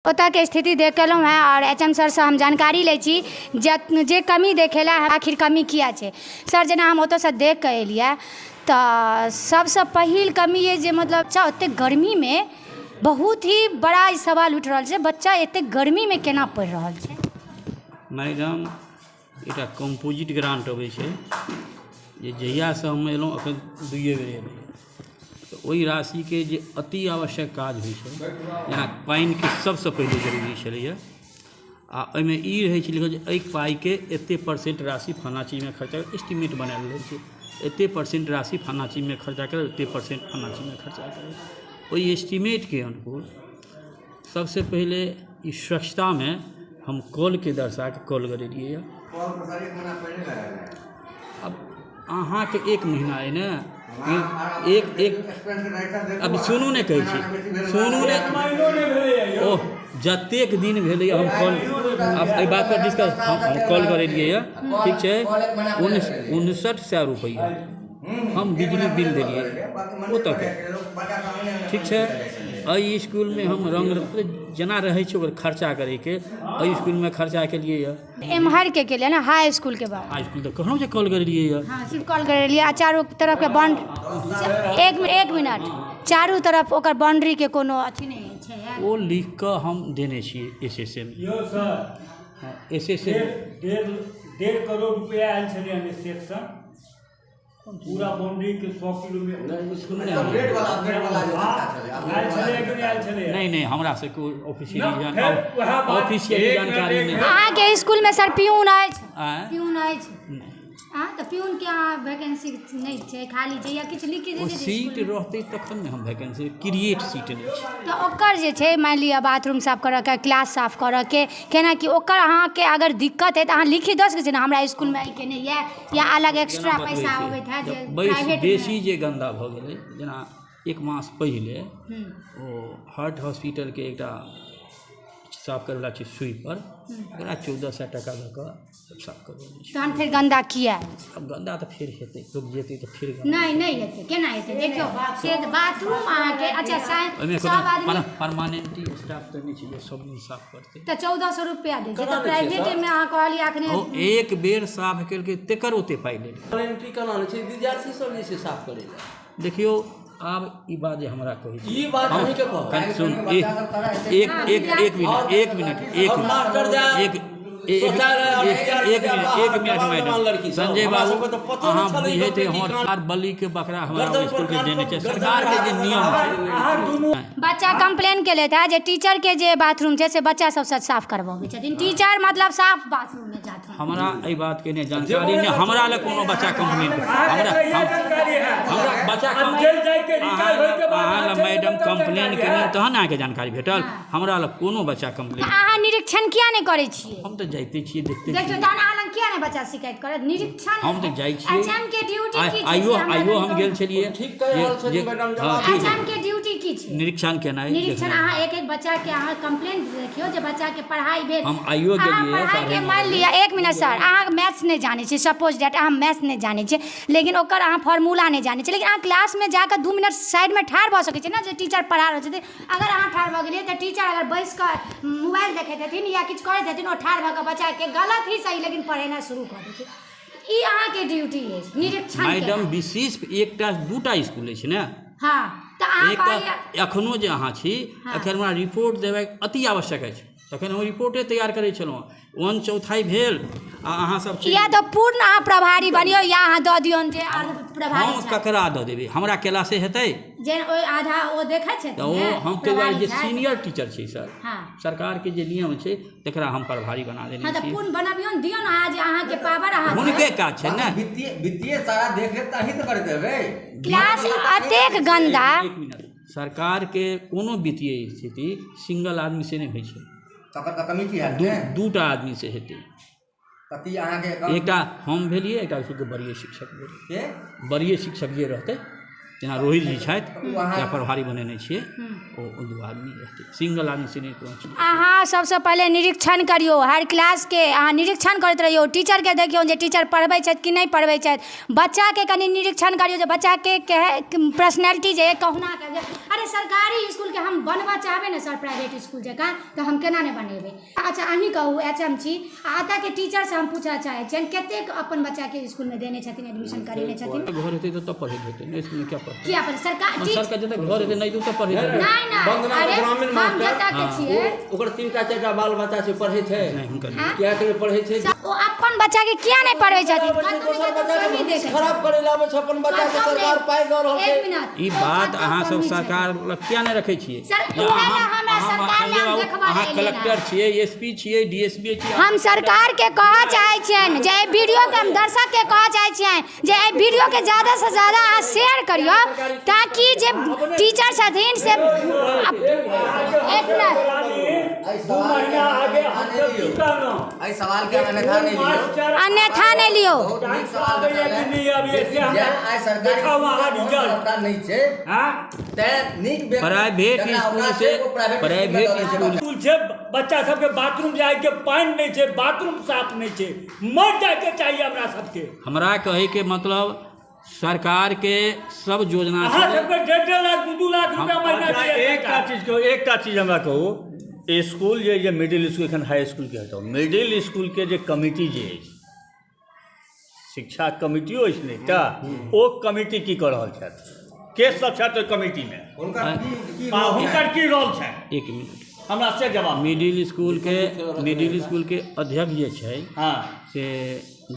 ओतऽके स्थिति देख कऽ एलहुँ हँ आओर एच एम सरसँ हम जानकारी लै छी जे कमी देखेला आखिर कमी किआ छै। सर, जेना हम ओतऽसँ देख कऽ एलियै तऽ सबसँ पहिल कमी अइ जे मतलब बच्चा ओतेक गर्मीमे, बहुत ही बड़ा ई सवाल उठि रहल छै, बच्चा एतेक गर्मीमे केना पढ़ि रहल छै? मैडम, एकटा कम्पोजिट ग्रान्ट अबै छै जे जहियासँ हम एलहुँ, एखन दुइए बेर एलैए। तऽ ओहि राशिके जे अति आवश्यक काज होइ छै, जेना पानिके सभसँ पहिले जरूरी छलैए, आ ओहिमे ई रहै छै लिखल जे एहि पाइके एतेक परसेन्ट राशि फल्लाँ चीजमे खर्चा, एस्टीमेट बनायल रहै छै, एतेक परसेन्ट राशि फल्लाँ चीजमे खर्चा करब, एतेक परसेन्ट फल्लाँ चीजमे खर्चा करब। ओहि एस्टीमेटके अनुकूल सभसँ पहिले ई स्वच्छतामे हम कलके दर्शा कऽ कल गड़ेलियै। आब अहाँके एक महीना अइ ने, एक एक अब सुनू ने, कहै छी सुनू ने। ओह, जतेक दिन भेलैए हम कल, आब एहि बातपर डिस्कस, हम कल गड़ेलियै यऽ, ठीक छै? 5900 रुपैआ हम बिजली बिल देलियै ओतऽके, ठीक छै? एहि इसकुलमे हम रङ्ग जेना रहै छै ओकर खर्चा करैके, एहि इसकुलमे खर्चा केलियै यऽ। एम्हरके केलियै ने, हाई इसकुलके बाद? हाई इसकुल तऽ कहलहुँ जे कॉल करेलियै यऽ। हँ, सिर्फ कॉल करेलियै आ चारू तरफके बाउंड, एक मिनट, चारू तरफ ओकर बाउंड्रीके कोनो अथी नहि छै? ओ लिख कऽ हम देने छियै एस एस एम। यौ सर। हँ, एस एस एम। 1.5 करोड़ रुपया आयल छलै हन सेक्शन पूरा बाउंड्री के 100 किलोमीटर। आयल छलै कि नहि आयल छलै? नहि नहि, हमरा सबके ऑफिशियली नहि, फेर उएह बात। ऑफिशियली एक जानकारी मिनट, नहि। एक। अहाँके इसकुलमे सर पियून अछि? आँय? पियून अछि? नहि। अहाँ तऽ पियूनके अहाँ वैकेंसी नहि छै, खाली छै या किछु लिखि ओ दै छै सीट इसकुलमे? रहतै तखन ने हम वैकेंसी क्रिएट, सीट नहि छै। तऽ ओकर जे छै, मानि लिअ बाथरूम साफ करऽके, क्लास साफ करऽके, केनाकि ओकर अहाँके अगर दिक्कत हइ तऽ अहाँ लिखि दऽ सकै छियै ने, हमरा इसकुलमे एहिके नहि यऽ, या अलग एक्स्ट्रा जेना बतबै पैसा छी, अबैत हैत जे जब बेसी प्राइवेटमे बेसी जे गन्दा भऽ गेलै, जेना एक मास पहिले ओ हार्ट हॉस्पिटलके एकटा साफ करैवला छै स्वीपर, ओकरा 1400 टाका दऽ कऽ साफ करबेने छै। तहन फेर गन्दा किया होइ छै? आब गन्दा तऽ फेर हेतै, लोक जेतै तऽ फेर गन्दा। नहि, नहि हेतै। केना हेतै? देखियौ, से तऽ बाथरूम अहाँके, अच्छा, ओहिमे सब आदमी कोनो परमानेंटी स्टाफ तऽ नहि छै जे सब दिन साफ करतै। तऽ 1400 रुपया दै छै केना तऽ दै छियै सर? प्राइवेटेमे अहाँ कहलियै अखने। ओ एक बेर साफ केलकै तेकर ओते पाइ लेलकै। एंट्री केना नहि छै? विद्यार्थी सब जे छै साफ करै लए। देखियौ, आब ई बात जे हमरा कहै छी, ई बात अहींके कहब। कनि सुन, एक एक एक एक मिनट, एक मिनट, एक और मास्टर जाए एक एक शौचालय और एक विद्यार्थी एक मिनट, बाहर एक मिनट। जवान मैडम जवान लड़की सब। संजय हमरा बाबू, सबके तऽ पतो नहि अहाँ छलै बुझैत की हमर कान- आर बलि के बकरा हमरा गर्दन पर स्कूल के कान देने पर छै गर्दन सरकार के जे पर नियम छै। अहाँ दुनू बच्चा कंप्लेन केलथि हे जे टीचर के जे बाथरूम छै से बच्चा सबसँ साफ करबबै छथिन टीचर, मतलब साफ बाथरूम मे जाथुन। हमरा एहि बातके नहि जानकारी नहि। हमरा लग कोनो बच्चा कम्प्लेन अहाँके हमरा कहिया हम जानकारी है? हमरा बच्चा आब चलि जाइके रिटायर होइके बाद अहाँ अहाँ लग चलि मैडम जेबै तब कम्प्लेन जानकारी केलनि हैत। तहन अहाँके जानकारी भेटल। हमरा लग कोनो बच्चा कम्प्लेन अहाँ निरीक्षण किया नहि करै छियै? हम तऽ जाइते छियै, देखते देखियौ छियै। तहन अहाँ लग किया नहि बच्चा शिकायत करत? निरीक्षण हम तऽ जाइ छियै। एचएम के ड्यूटी की छै? आइयो से हमरा आइयो कनि हम गेल कहू। छलियै। ठीक कहि रहल छथिन मैडम, जवाब ठीक। एचएम के ड्यूटी की छै? निरीक्षण केनाइ, निरीक्षण देखनाइ। अहाँ एक एक बच्चा के अहाँ कंप्लेन देखियौ जे बच्चा के पढ़ाई भेल। हम आइयो अहाँ गेलियै पढ़ाई के 9:30 मानि बजे। लिअ, एक मिनट सर, अहाँ मैथ्स नहि जानै छियै, सपोज that अहाँ मैथ्स नहि जानै छियै, लेकिन ओकर अहाँ फॉर्मूला नहि जानै छियै, लेकिन अहाँ क्लासमे जाकऽ 2 मिनट साइडमे ठाढ़ भऽ सकै छियै ने, जे टीचर पढ़ा रहल छथिन। अगर अहाँ ठाढ़ भऽ गेलियै तऽ टीचर अगर बैस कऽ मोबाइल देखैत हेथिन या किछु करैत हेथिन, ओ ठाढ़ भऽ कऽ बच्चाके गलत ही सही लेकिन पढ़ेनाइ शुरू कऽ देथिन। ई अहाँके ड्यूटी अछि निरीक्षण मैडम, केनाइ। विशेष एकटा दूटा स्कूल अछि ने। हँ, तऽ अहाँ एकटा कहलियै एखनो जे अहाँ छी, एखन हमरा रिपोर्ट देबाक अति आवश्यक अछि, तखन हम रिपोर्टे तैयार करै छलहुँ। 1/4 भेल आ अहाँ सब चलि या तऽ पूर्ण अहाँ प्रभारी बनियौ या अहाँ दऽ दियौन जे अर्ध प्रभारी हम छथि। ककरा दऽ देबै? हमरा केलासँ हेतै? जे ओहि आधा ओ देखै छथिन तऽ ओ ने, हम ताहि दुआरे प्रभारी जे छथि। सीनियर टीचर छै सर, सरकारके जे नियम छै तकरा हम प्रभारी बना देने तऽ छियै। पूर्ण बनबियौन, दियौन अहाँ जे अहाँके पावर अहाँ दियौ। हुनके काज छै ने। वित्तीय वित्तीय सारा देखरेख तऽ अहीं तऽ करैत हेबै। क्लास अतेक गन्दा। एक मिनट, सरकारके कोनो वित्तीय स्थिति सिंगल आदमी से नहि होइ छै। तकर तऽ कमिटी हैत दू ने। दूटा आदमी से हेतै। कथी अहाँके अकाउंट एकटा हम भेलियै, एकटा इसकुलके वरीय शिक्षक भेलै। के? वरीय शिक्षक जे रहतै, जेना रोहित जी छथि, ओ अहाँ या प्रभारी बनेने छियै, ओ दू आदमी रहतै, सिंगल आदमी से नहि कोनो चीज। अहाँ सबसँ पहिले निरीक्षण करियौ हर क्लासके। अहाँ निरीक्षण करैत रहियौ, टीचरके देखियौ जे टीचर पढ़बै छथि कि नहि पढ़बै छथि। बच्चाके कनि निरीक्षण करियौ जे बच्चाके पर्सनैलिटी जे कहुना कऽ जे अरे अरे सरकारी स्कूलके हम बनबऽ चाहबै ने सर प्राइवेट स्कूल जकाँ, तऽ हम केना नहि बनेबै? अच्छा अहीँ कहू, एच एम छी आ एतऽके टीचरसँ हम पूछऽ चाहै छियनि, कतेक अपन बच्चाके स्कूलमे देने छथिन, एडमिशन करेने छथिन? घर हेतै तऽ पढ़ैत हेतै, नहि स्कूलमे क्या पढ़तै? किया पर सरकार सरकार जतऽ घर हेतै नहि तऽ पढ़ैत हेतै। नहि नहि, वन्दना अरे ग्रामीण हम मास्टर, जतऽके छियै। ओकर तीनटा चारिटा बाल बच्चा छै, पढ़ै छै? नहि, हुनकर आँय? किएक नहि पढ़ै छै? ओ अपन बच्चाके किया नहि पढ़बै छथिन? आबै छै, कतौ ने दोसर कतौ बच्चाके कमी भविष्य देखै छै। खराब करै लए आबै छै। अपन बच्चाके कतौ सरकार नहि। पाइ दऽ रहल एक छै। मिनट। ई ओ बात कतौ अहाँ सब कमी छै। सरकार लग किया नहि रखै छियै? सर, जे उएह अहाँ लए हमरा अहाँ सरकार संजय लए हम बाबू, देखबऽ अहाँ एलियै ने। कलेक्टर छियै, एसपी छियै, डीएसपी छियै। हम सरकारके कहऽ चाहै छियनि जे एहि वीडियोके, हम दर्शकके कहऽ चाहै छियनि जे एहि वीडियोके ज्यादासँ ज्यादा अहाँ शेयर करियौ, ताकि जे टीचर छथिन से एक मिनट। 2 महीना आगे हमसब की कहलहुँ? एहि सवाल के अन्यथा नहि लियौ। मास्टर अन्यथा नहि लियौ। बहुत नीक सवाल आबैया कि नहि आबैया से जे हमरा आइ सरकारी देखाउ अहाँ रिजल्ट। व्यवस्था नहि छै, हाँ। तें नीक व्यक्ति प्राइवेट जकरा स्कूल औकात से छै, ओ प्राइवेट प्राइवेट स्कूल में दऽ दै छै। स्कूल छै, बच्चा सबके बाथरूम जाइके पानि नहि छै, बाथरूम साफ नहि छै। मर जाइके चाहिए हमरा सबके। हमरा कहैके मतलब सरकारके सब योजना अहाँ छै। सबके 1.5 1.5 लाख, 2-2 लाख रुपया महीना अच्छा, दैए एकटा सरकार। चीज कहू, एकटा चीज हमरा कहू। स्कूल जे जे मिडिल स्कूल, एखन हाई स्कूलके हटाउ, मिडिल स्कूलके जे कमिटी जे अछि, शिक्षा कमिटियो अछि ने एकटा, ओ कमिटी की कऽ रहल छथि? के सब छथि ओहि कमिटीमे? हुनकर की की आ हुनकर की रोल छनि? एक मिनट। हमरा से जवाब। मिडिल स्कूलके अध्यक्ष जे छै से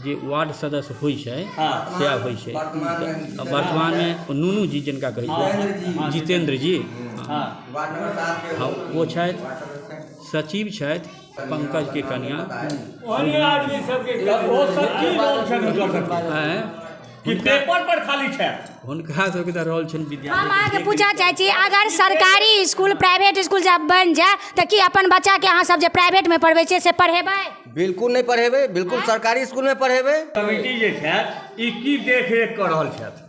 जे वार्ड सदस्य होइ छै सएह होइ छै। वर्तमानमे तऽ वर्तमानमे नूनू जी जिनका कहै छै, जितेंद्र जी। वार्ड नंबर 7 के हँ, ओ छथि। वार्ड सदस्य। सचिव छथि पंकजके कनिया। ओहने आदमी सबके तऽ ओ सब की रोल छनि हुनकर सबके? आँय? कि पेपर पर खाली छथि? हुनका सबके तऽ रोल छनि हम विद्यालय अहाँके पूछऽ चाहै छी, अगर सरकारी स्कूल प्राइवेट स्कूल जब बनि जाय तऽ की अपन बच्चाके अहाँ सब जे प्राइवेटमे पढ़बै छियै से पढ़ेबै? बिल्कुल नहि पढ़ेबै, बिल्कुल सरकारी स्कूल में पढ़ेबै। कमिटी जे छथि, ई की देखरेख कऽ रहल छथि?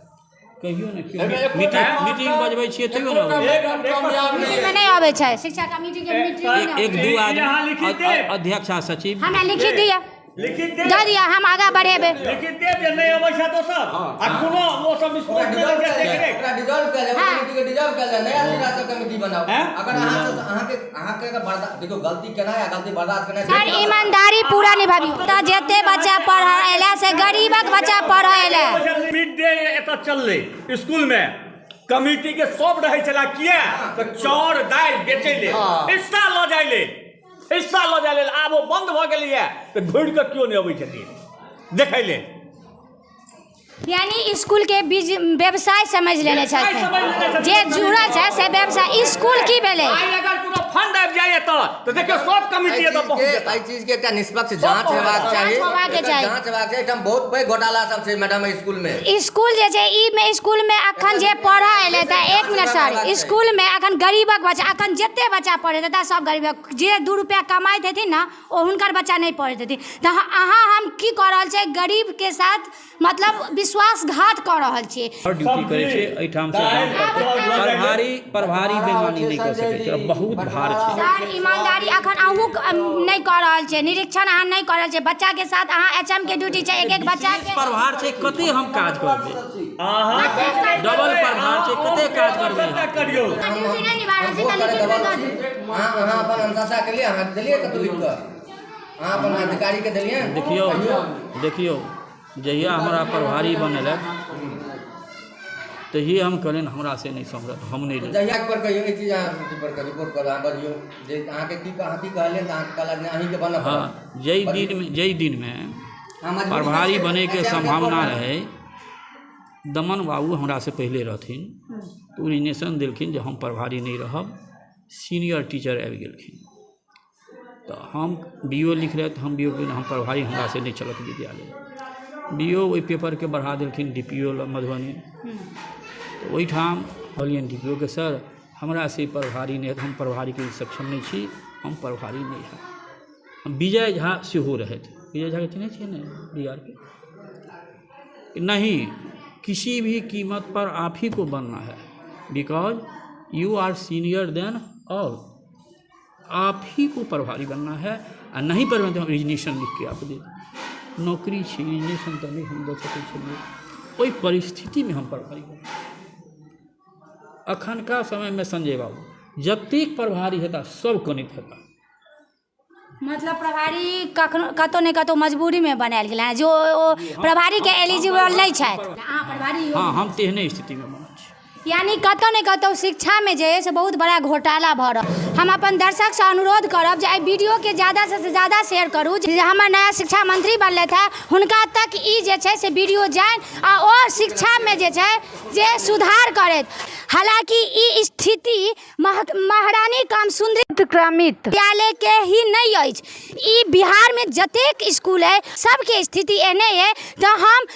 कहियौ ने केओ। एहिमे एको मीटिंग टा मीटिंग बजबै छियै तैयो ने अबै। कामयाब नहि मीटिंगमे नहि अबै छै। शिक्षा कमिटीके मीटिंग नहि एक अबै। दू यहाँ आदमी लिखित देब। अध्यक्ष आ सचिव। हमरा लिखित दिअ। लिखित दऽ देब। दिअ, हम आगाँ बढ़ेबै। लिखित देब जे नहि अबै छथि ओ सब आ कोनो ओ सब ओकरा स्कूल डिजॉल्व मे कयल जाय, देखरेख ओकरा डिजॉल्व कयल जाय, कमिटी के डिजॉल्व कयल जाय, नया सिरा से कमिटी बनाउ। हैं? अगर अहाँ से अहाँके अगर बर्दाश्त, देखियौ, गलती केनाइ आ गलती बर्दाश्त केनाइ सर, ईमानदारी पूरा निभाबियौ। तऽ जते बच्चा पढ़ऽ एलै से गरीबक बच्चा पढ़ऽ एलै। मिड डे एतऽ चललै स्कूल में, कमिटी के सब रहै छला। किया तऽ चाउर दालि बेचै लेल, हिस्सा लऽ जाइ लेल, हिस्सा लऽ जाइ लेल। आब ओ बंद भऽ गेलैया तऽ घुरि कऽ केओ नहि अबै छथिन देखै लेल। यानी स्कूल के बीज व्यवसाय समझ लेने व्यवसाय समझ लेने छथिन। छथिन। जे जुड़ल छै से व्यवसाय। स्कूल की भेलै? आइ अगर कोनो फंड आबि जाइए तऽ देखियौ, सब कमिटी एहि एतऽ चीज पहुँच के जेता। एहि चीज के एकटा निष्पक्ष जांच हेबाक चाही। जाँच होबाक एकर चाही। जांच हेबाक चाही। एहिठाम बहुत पैघ घोटाला सब छै मैडम स्कूल में। स्कूल जे छै, ई मे स्कूल में अखन जे पढ़ऽ एलै तऽ, एक मिनट सर, स्कूल में अखन गरीबक बच्चा, अखन जते बच्चा पढ़ैत हेतै सब गरीबक। जे 2 रुपया कमाइत हेथिन ने, ओ हुनकर बच्चा नहि पढ़ैत हेथिन। तऽ अहाँ हम की कऽ रहल छियै? गरीबके साथ मतलब विश्वासघात कऽ रहल छियै। ड्यूटी करै छै एहिठाम से। दालि, चाउर लऽ जाइ। प्रभारी प्रभारी बेमानी नहि कऽ सकै छै, बहुत भार छै। सर, ईमानदारी अखन अहूँ नहि कऽ रहल छियै। निरीक्षण अहाँ नहि कऽ रहल छियै। बच्चाके साथ अहाँ एच एम के ड्यूटी छै, एक एक बच्चाके प्रभार छै, कते हम काज करबै? अहाँ डबल प्रभार छै, कते काज करबै हम? सबटा करियौ। ड्यूटी नहि निभा रहल छी तऽ लिखित मे दऽ दियौ। अहाँ अहाँ अपन अनुशंसा के लिए अहाँ देलियै कतौ लिख कऽ? अहाँ अपन अधिकारी के देलियै? देखियौ, देखियौ, जहिया हमरा प्रभारी बनेलक तहिए हम कहलियनि, हमरा से नहि सम्हरत, हम नहि लेब। जहिया पर कहियौ, एहि चीज अहाँ अथी पर रिपोर्ट करू। अहाँ बजियौ जे अहाँके की, अहाँ की कहलियै तऽ अहाँके कहलक जे अहीँके बनऽ पड़त। जाहि दिनमे अहाँ मजबूरी प्रभारी छै, बनैके एच एम के सम्भावना बोर्ड रहै, दमन बाबू हमरासँ पहिले रहथिन तऽ ओ रिजिग्नेशन देलखिन जे हम प्रभारी नहि रहब। सीनियर टीचर आबि गेलखिन तऽ हम बी ओ लिख रहथि, हम बी ओ, हम प्रभारी, हमरासँ नहि चलत विद्यालय। बी ओ ओहि पेपरके बढ़ा देलखिन डी पी ओ लग मधुबनी। तऽ ओहिठाम कहलियनि डी पी ओ के, सर, हमरासँ प्रभारी नहि हैत, हम प्रभारीके सक्षम नहि छी, हम प्रभारी नहि हैब। हम विजय झा सेहो रहथि। विजय झाके चिन्है छियै ने? बिहारके। नहीं, किसी भी कीमत पर आप ही को बनना है, because you are senior than all, आप ही को प्रभारी बनना है आ नहीं पर तो हम रिजिग्नेशन लिख के आपको दे देब। नौकरी छी, रिजिग्नेशन तऽ नहि हम दऽ सकै छलियै। ओहि परिस्थितिमे हम प्रभारी बनलहुँ। अखनका समयमे संजय बाबू जतेक प्रभारी हेता सब कनैत हेता। मतलब प्रभारी कखनो कतहु ने कतहु मजबूरीमे बनायल गेल हँ, जो ओ प्रभारीके एलिजिबल नहि छथि। अहाँ प्रभारी? हँ, हम तेहने स्थितिमे बनल छी। यानी कतहु ने कतहु शिक्षामे जे है से बहुत बड़ा घोटाला भऽ रहल। हम अपन दर्शकसँ अनुरोध करब जे एहि वीडियोके ज़्यादासँ ज़्यादा शेयर करू, जे हमर नया शिक्षा मंत्री बनलथि हेँ हुनका तक ई जे छै से वीडियो जानि आ ओ शिक्षामे जे छै जे सुधार करथि। हालाँकि ई स्थिति महारानी कामसुंदरी विद्यालयके ही नहि अछि, ई बिहारमे जतेक इसकुल अइ सबके स्थिति एहने अइ। तऽ हम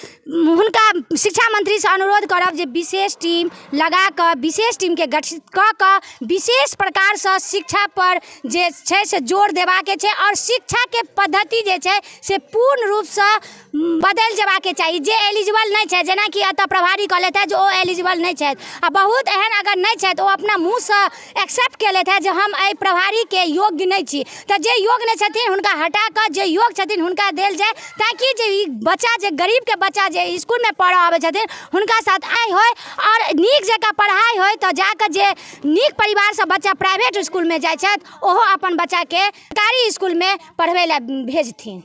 हुनका शिक्षा मंत्रीसँ अनुरोध करब जे विशेष टीम लगाकऽ, विशेष टीमके गठित कऽ कऽ विशेष प्रकारसँ शिक्षापर जे छै से जोर देबाके छै आओर शिक्षाके पद्धति जे छै से पूर्ण रूपसँ बदलि जेबाके चाही। जे एलिजिबल नहि छथि, जेनाकि एतऽ प्रभारी कहलथि हेँ जे ओ एलिजिबल नहि छथि, आ बहुत एहन अगर नहि छथि, ओ अपना मुँहसँ एक्सेप्ट केलथि हेँ जे हम एहि प्रभारीके योग्य नहि छी, तऽ जे योग्य नहि छथिन हुनका हटा कऽ जे योग्य छथिन हुनका देल जाय, ताकि जे ई बच्चा, जे गरीबके बच्चा जे इसकुलमे पढ़ऽ आबै छथिन हुनका साथ आइ होइ आओर नीक जकाँ पढ़ाइ होइ, तऽ जाकऽ जे नीक परिवारसँ बच्चा प्राइवेट इसकुलमे जाइ छथि ओहो अपन बच्चाके सरकारी इसकुलमे पढ़बै लए भेजथिन।